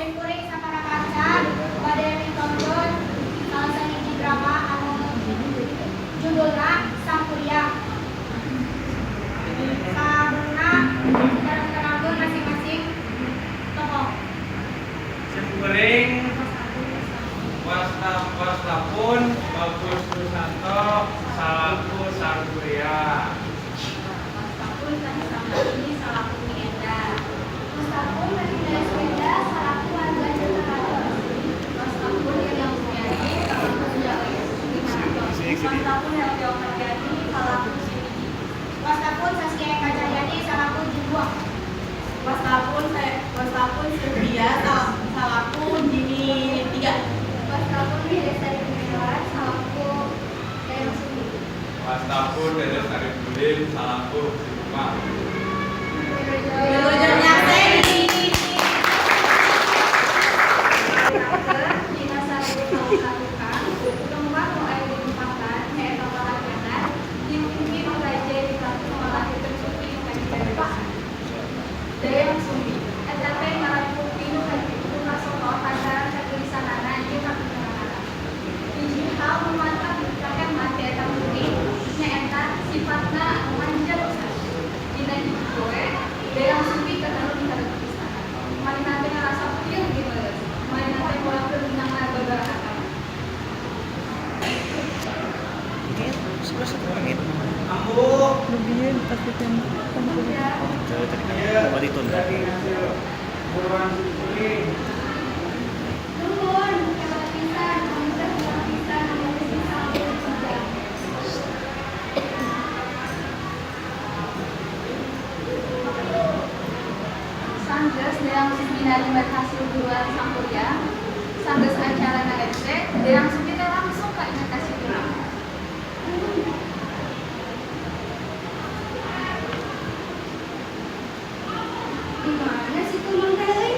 Sim kuring sapara kanca bade mitonton salah sahiji drama anu judulna Sangkuriang. Sabenerna terangkeun masing-masing tokoh. Sim kuring wastapun Bagus Susanto salaku Sangkuriang. Wastapun tadi sama ini salaku Mienda. Wastapun Medina Sepeda salaku warga Jakarta. Wastapun Iriang Suryani salaku 500. Wastapun Helmi Oktaviani salaku Sini. Wastapun Saskia Eka Cahyani salaku Jumbuang. Wastapun saya Wastapun Sylvia salaku Jimmy 3. Wastapun Lestari Gunawan salaku Dayang Sumbi. Wastapun Dedes Arif Bulim salaku Sikumang. Wilujeng nyakseni. Dina 1000 tahun katukang, tempat nu aya ditempatan nyaeta Parahyangan dipimpin Raja Ratu ngalahirkeun Sumbi nu kahiji. Dayang Sumbi eta teh ngaran putri nu kahiji kasohor lantaran kageulisanana jeung kapinteranana. Hiji hal nu mantap dikahemat ti eta putri nyaeta sifatna anu manja pisan. Dina hiji poe, Dayang Sumbi keur di hareupeun istana. Manehna teh ngarasa puyeng geumeureuh. Manehna teh moal minang babarahakan. Ambu. Lebih pasti kan. Iya, daging hasil buruan sim kuring. Nuhun, hebat pisan, kamu teh hebat pisan, kamu teh bisa juga. Sanggeus Dayang Sumbi narima hasil buruan Sangkuriang, sanggeus acarana rese, Dayang Sumbi teh langsung kainget ka si Tumang. Di mana si Tumang teh euy?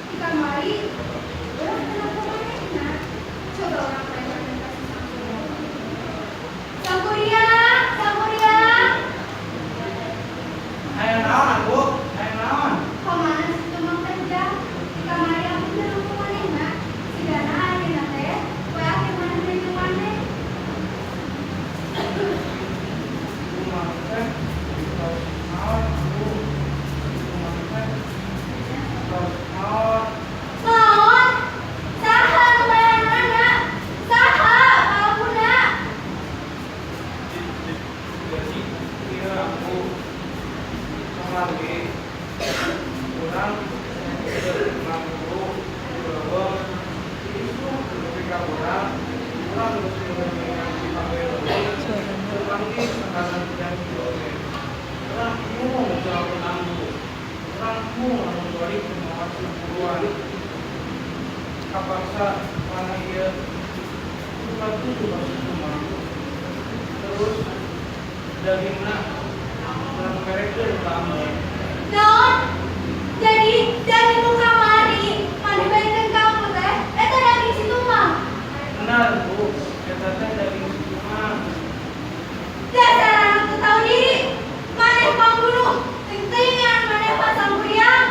Di kamari. Urang kenapa manehna? Coba urang tanyakeun ka si Sangkuriang. Sangkuriang, Sangkuriang. Aya naon, Ambu? Aya naon? Kamana si Tumang teh, Jang? Di kamari aku teu nemu manehna. Sigana ayeuna teh poe akhir maneh teh jeung maneh. Tumang teh tos naon, Ambu? Tumang teh tos naon? Maot? Saha nu bayaranana? Saha palakuna? Jadi ieu, Ambu, kamari urang keur ngaburu di leuweung, isuk nepi ka urang urang geus meunang si panggeureun teu panggih sakaran janji oge. Urang embung jawabkeun Ambu. Urang embung lamun balik teu mawa hasil buruan. Kapaksa mana ieu kudu ka si Tumang. Terus dagingna urang berekeun ka Ambu. Naon? Jadi daging nu kamari maneh balikeun ka aku teh eta daging si Tumang. Benar, Bu, eta teh daging si Tumang. Dasar anak teu tahu diri. Maneh pambunuh. Ting-tingan maneh mah, Sangkuriang.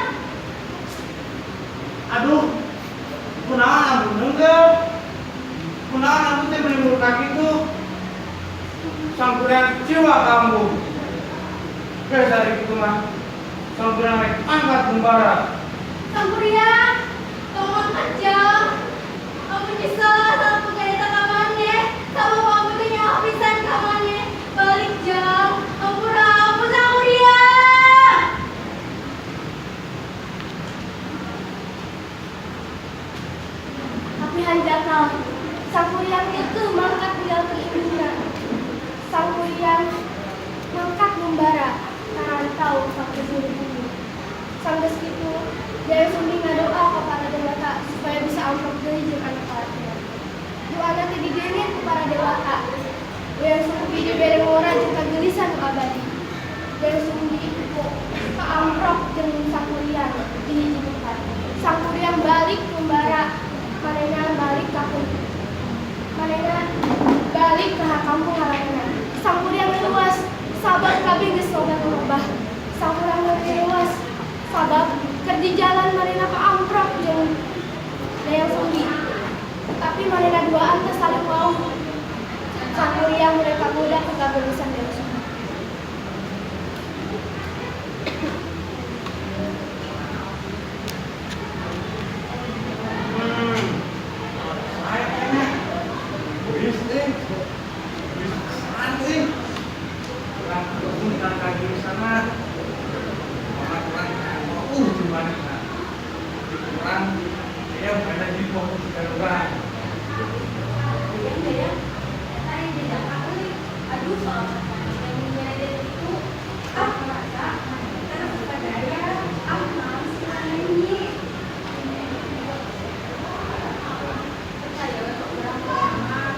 Aduh, kunaon Ambu neunggeul? Kunaon Ambu teh meuni murka kitu? Sangkuriang kecewa ka Ambu. Geus ari kitu mah. Sangkuriang rek angkat ngumbara. Sangkuriang, tong mangkat, Jang. Ambu nyesel sampun eta ka maneh. Sabab ambu teh nyaho pisan ka maneh. Balik, Jang. Ampura ambu, Sangkuriang. Tapi hanjakal, Sangkuriang itu mangkat ninggalkeun indungna. Sangkuriang mangkat ngumbara karantau ka penjuru bumi. Sanggeus kitu, Dayang Sumbi ngadoa ka para dewata supaya bisa amprok deui jeung anak lalakina. Doana teh didenge ku para dewata. Dayang Sumbi dibere ngora jeung kageulisan nu abadi. Dayang Sumbi kaamprok jeung Sangkuriang di hiji tempat. Sangkuriang balik ngumbara, manehna balik ka manehna balik ka kampung halamanna. Sangkuriang luas sabab kabeh geus loba nu robah. Sangkuriang luas sabab keur di jalan manehna kaamprok jeung Tapi manehna duaan teh saling wauh. Sangkuriang mulai kagoda ku kageulisan Dayang Sumbi. Saya kena. Geus euy. Geus pisan euy. Urang ketemu kageulisanna. Orang urang di manehna. Di urang aya mana di fokus ka urang. Dayang, Dayang, eta aya jejaka euy. Aduh, soal yang nyere itu. Ah, merasa kita suka gaya. Ah, naon sih maneh nyi? Percaya we ka urang mah.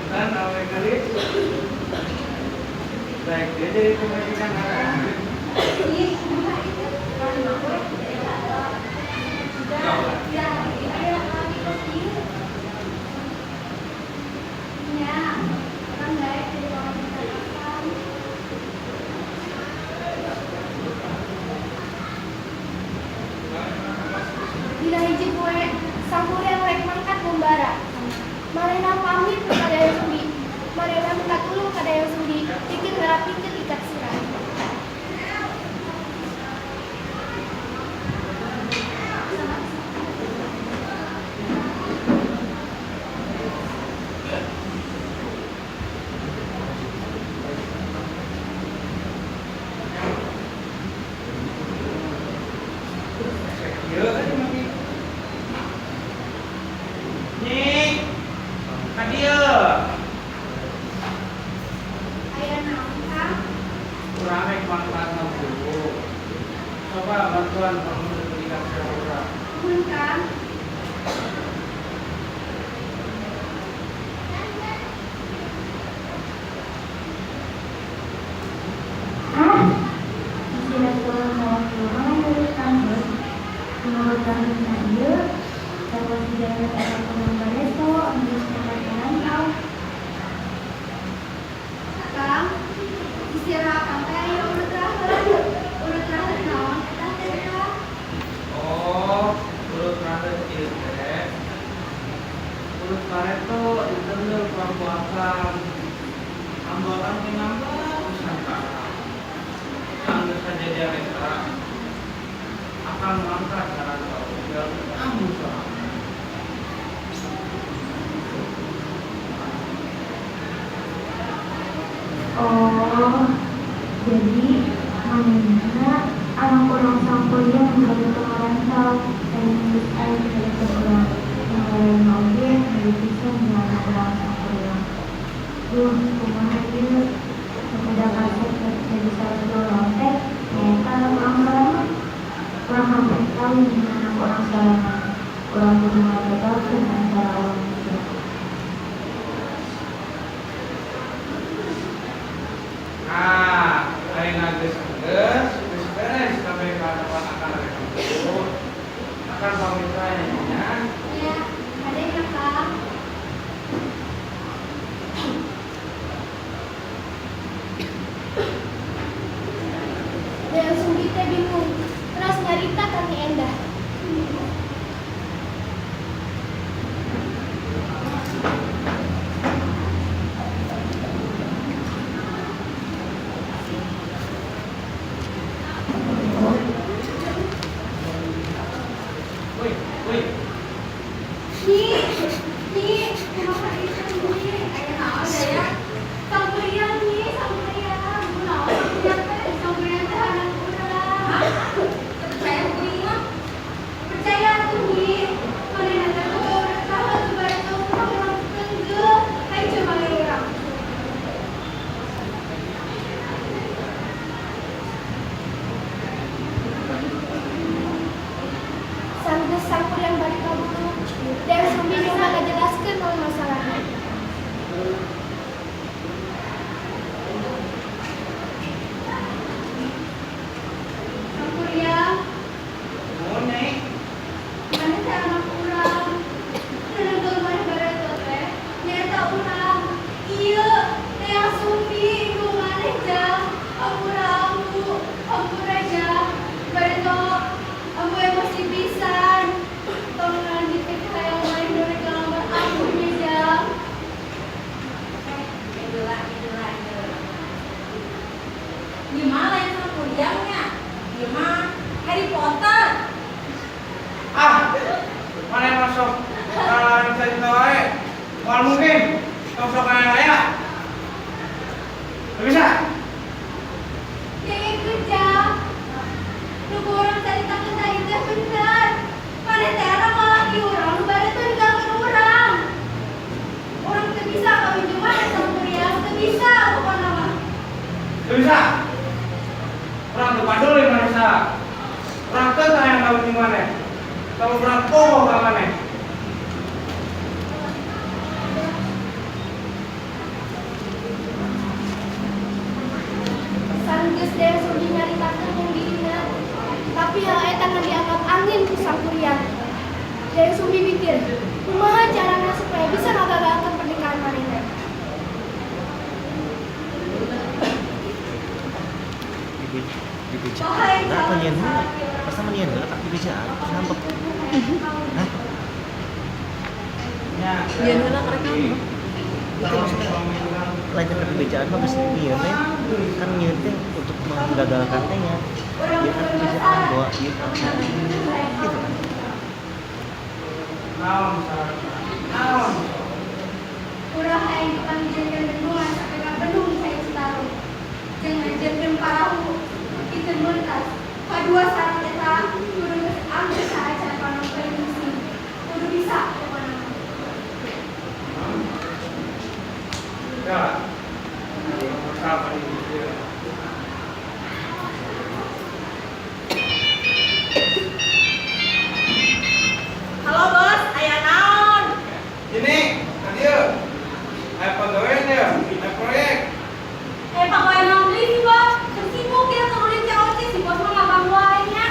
Dan awe geulis. Baik, dia jadi pemajikan akang. Ih, kumaha itu? Urang mah we ya, aya lagi kos ieu. Nya, urang daek jadi pamajikan akang. Dina hiji poe, Sangkuriang rek mangkat ngumbara. Manehna pamit ka Dayang Sumbi. Manehna minta tulung ka Dayang Sumbi pikeun ngarapikeun ikat sirah. Ieu tadi mati. Nyi, ka dieu. Aya naon, Kang? Urang rek mangkat ngaguru. Coba bantuan kamu ikat sirah urang. Nuhun, Kang. Ah, istirahat urang sawah urang aya tanggeus. Menurut tanggeusna ieu, sarua si jagat anak urang bareto anu geus mangkat ngarantau. Kang, istirahat Kang teh aya urut raheut. Urut raheut naon eta teh, Kang? Oh, urut raheut ieu teh. Urut bareto diteundeul ku ambu akang. Ambu akang teh ngambek pisan ka akang. Sanggeus kajadian eta, akang mangkat ngarantau ninggalkeun ambu sorangan. Oh, jadi manehna anak urang Sangkuriang nu bareto ngarantau, lain geus aya di urang. Nu ngaranna oge mirip pisan jeung anak urang Sangkuriang. Duh, kumaha ieu? Sakuda kasep jadi salaki urang teh, nyaeta anak urang sorangan. Urang hampir kawin jeung anak urang sorangan. Urang kudu ngabatalkeun acara urang nikah. Nah, ayeuna geus geus geus beres kabeh kahadapan akang rek ngaguru. Akang pamit wae nya. Nya, kade nya, Kang. Dayang Sumbi teh bingung, terus nyarita ka Nyi Endah. Woi, woi. Nyi, Nyi, kumaha ieu Nyi? Aya naon Dayang? Sangkuriang Nyi, Sangkuriang. Kunaon Sangkuriang teh? Sangkuriang teh anak urang. Hah? Teu percaya kuring mah? Percaya Ieu mah Harry Potter. Ah, maneh masuk kalah carita wae. Moal mungkin tong sok aya. Teu bisa. Dengekeun Jang. Nu ku urang caritakeun tadi teh bener. Maneh teh orang lalaki urang nu bade teh ninggalkeun urang. Urang teu bisa kawin jeung maneh Sangkuriang, teu bisa pokona mah. Teu bisa. Urang teu paduli maneh saha. Urang teu hayang kawin jeung maneh. Lamun urang poho ka maneh. Sanggeus Dayang Sumbi nyaritakeun jeung dirina, tapi hal eta ngan dianggap angin ku Sangkuriang. Dayang Sumbi mikir, kumaha carana supaya bisa ngagagalkeun pernikahan manehna. Di bejaan apa nian heula? Pasti mah nian heula tapi bejaan terus ngambek. Hah? Nian heula karek ngambek. Itu maksudnya lain ke bejaan mah geus nyieun teh kan nyieun teh untuk menggagalkan teh nya. Dia kan bejaan bahwa ieu gitu kan. Naon syaratna? Naon? Urang hayang dipanggilkeun bendungan sampai ka bendung cai Citarum. Jeung ngajarkeun parahu pikeun mentas. Kadua syarat eta kudu geus anggeus saacan panon poe nyungsing. Kudu bisa pokona mah. Ya. Sama di dieu. Halo bos, aya naon? Ini, ka dieu. Aya pagawean ya, aya proyek. Eh, Pak Wae naon deui sih, Bos? Keur sibuk ya keur ulin COC si bos mah ngabang wae nya.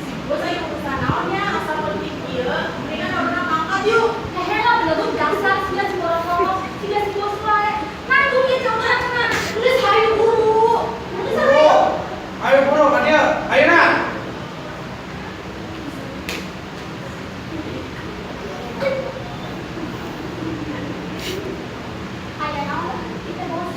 Si bos aya urusan naon nya asa penting kieu. Mendingan urang mangkat yuk. Hehe lah belegug dasar sia si boros-boros, sia si bos wae. Nanggung ya COC cenah. Geus hayu buru. Geus Buru. hayu. Ayo buru ka dieu. Ayeuna. Aya naon? Itu bos.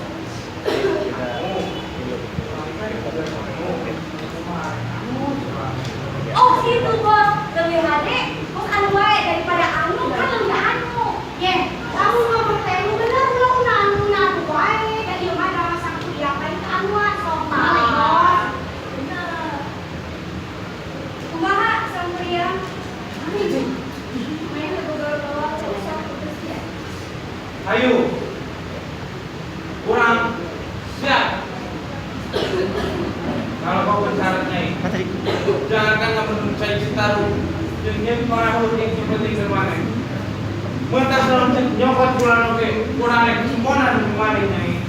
Oh, situ bos. Leuwih hade bos anu wae daripada anu kan leuwih anu. Ye, lamun ngomong teh nu bener ulah una anu na anu wae. Da ieu mah drama Sangkuriang lain ke anuan sok balik bos. Bener. Kumaha Sangkuriang? Main teu boga usah putus ya. Ayo. Urang siap. Kalau kau syaratnya Kan tadi jangankan ngabendung cai Citarum jeung nyieun parahu jeung penting keur maneh. Mentas lamun cek nyokot kurang oge, kurang rek semponan jeung maneh nyai.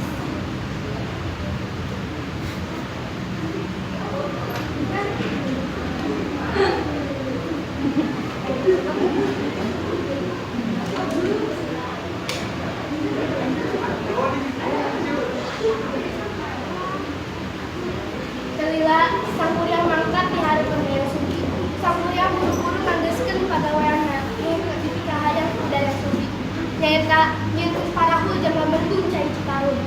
Kelila Sangkuriang mangkat di hareupeun Dayang Sumbi. Sangkuriang buru-buru nganggeuskeun pagaweanna nu dipikahayang ku Dayang Sumbi. Nyaeta nyieunkeun parahu jeung ngabendung cai Citarum.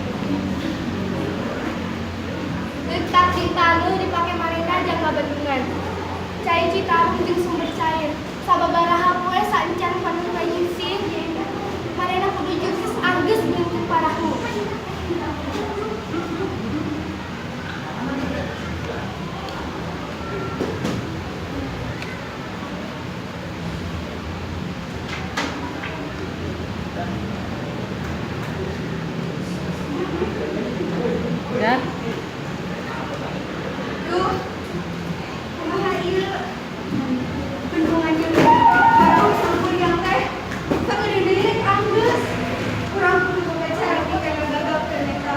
Leutak jeung taneuh dipake manehna jang ngabendungan. Cai Citarum jeung sumber cair. Sababaraha poe saencan panon poe nyungsing, manehna kudu geus anggeus nyieunkeun parahu. Ya. Duh, kumaha ieu? Bendungan jeung parahu Sangkuriang teh sakedeung deui rek anggeus. Urang kudu boga cara pikeun ngagagalkeun eta.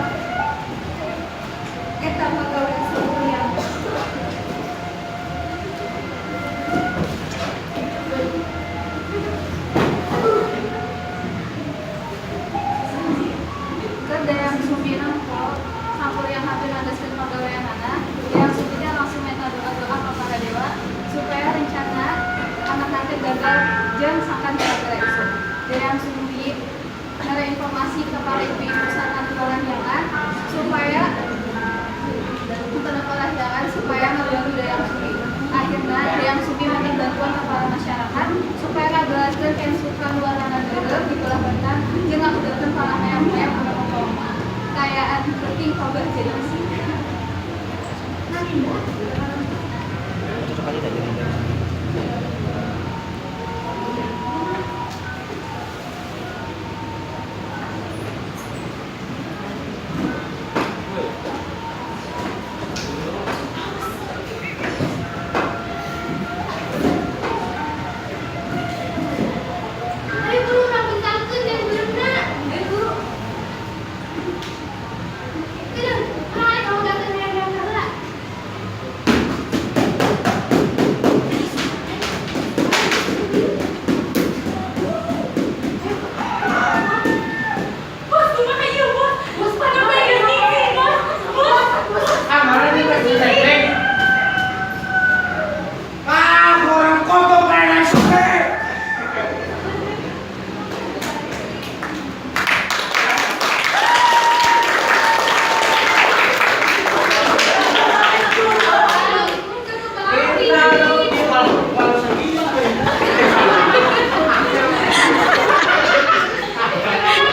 Eta pagawean Sangkuriang. Keur Dayang Sumbi nempo Sangkuriang hampir nganggeuskeun pagaweanana, Dayang Sumbi teh langsung MM anu ngomong. Kaayaan peuting robah jadi besi. Namina?